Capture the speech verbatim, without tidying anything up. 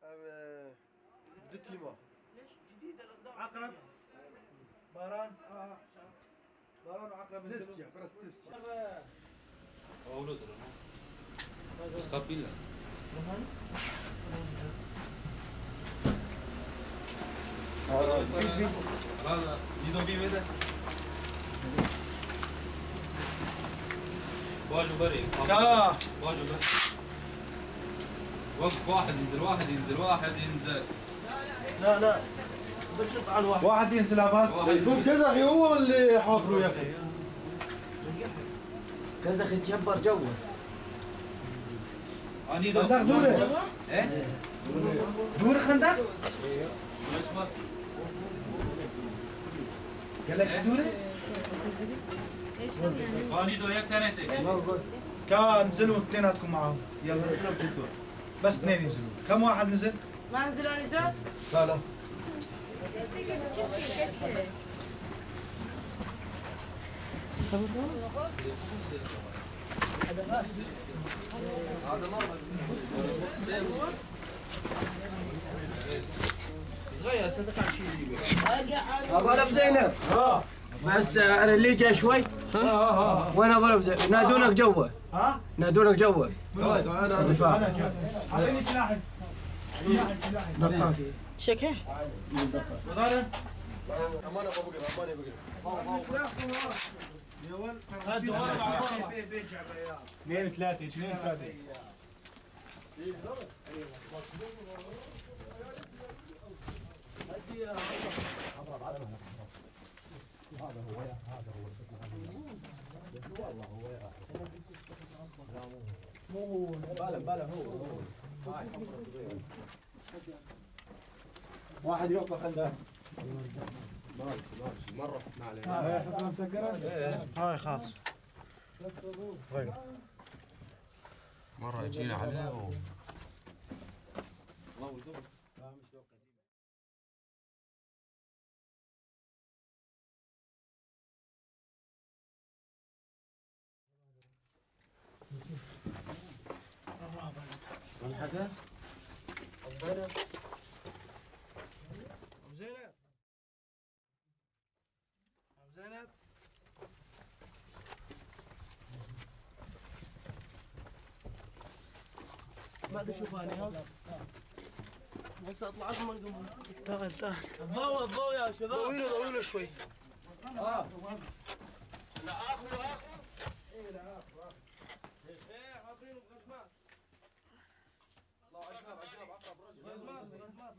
آه، دو تيما. عقرب. باران. باران وعقرب. سبسيا، فرس سبسيا. بس قبيلة. هذا يدو بي ويدا. واجو بري. آه. واجو بري. وقف، واحد ينزل، واحد ينزل، واحد ينزل. لا، لا. بتشط على الواحد. واحد ينزل عباد. واحد ينزل. كذا أخي، هو اللي حافره يا أخي. كذا أخي تيبر جوا. أني دور. خندق دوري. إيه؟ دوري خندق؟ قال لك دوري؟ أني دور يا تانيتي. كان نزلوا اثنيناتكم معاهم. يلا، نزلوا بجدوا. بس اثنين ينزلوا. كم واحد نزل؟ ما انزلوا لي زوز؟ لا، لا. صغير، صدق عن شي. ابو هلا بزينب. ها. بس، آه، انا اللي جاي شوي. ها؟ ها، ها، ها. وين ابو هلا بزينب؟ نادونك جوا. ها؟ نادونك جوا. تعال، تعال، تعال. دفاع. انا جاي. اعطيني سلاحي. سلاحي، سلاحي. دقاقي. شكه؟ مدارة. امان ابو بكر، امان ابو بكر. يا ولد، بي-، بي-، بيجع بياض. اثنين ثلاثة، اثنين ثلاثة. واحد يعطى خلده. ماشي، ماشي. مرة فتنا عليه. هاي خلاص. مرة جينا عليه و- أبو زينب. أبو زينب. ما تشوف عليها. بس اطلع من قبل. تعال، تعال. الضوء، الضوء يا شباب. ضويله، ضويله شوي. اه. ايه، حاطينه بغزمات. غزمات، غزمات.